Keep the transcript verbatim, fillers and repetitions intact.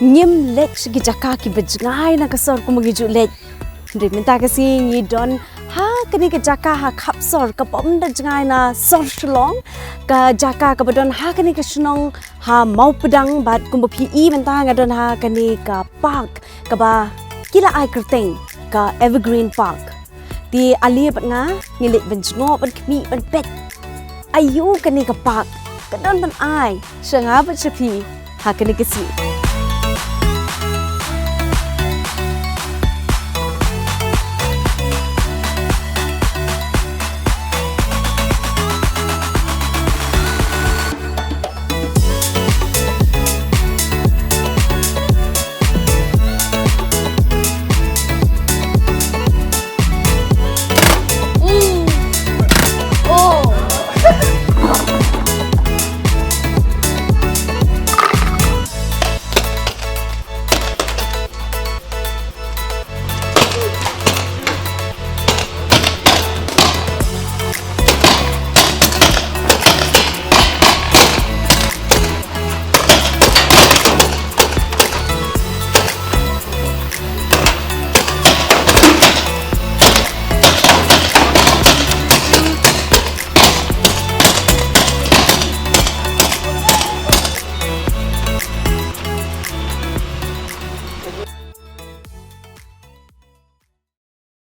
ngim leit sha ki jaka kiba jngai na ka sor kumba ngi ju leit. Hynrei mynta ka sngi ngi don ha kane ka jaka ha Khapsor, ka bym da jngai na sor Shillong, ka jaka kaba don ha kane ka shnong ha Mawpdang. Bad kumba phi i mynta nga don ha kane ka park kaba ki la ai kyrteng ka Evergreen Park. Te ale bad nga ngin leit ban jngoh, ban khmih, ban peit aïu kane ka park ka don ban ai sha nga bad sha phi ha kane ka sngi.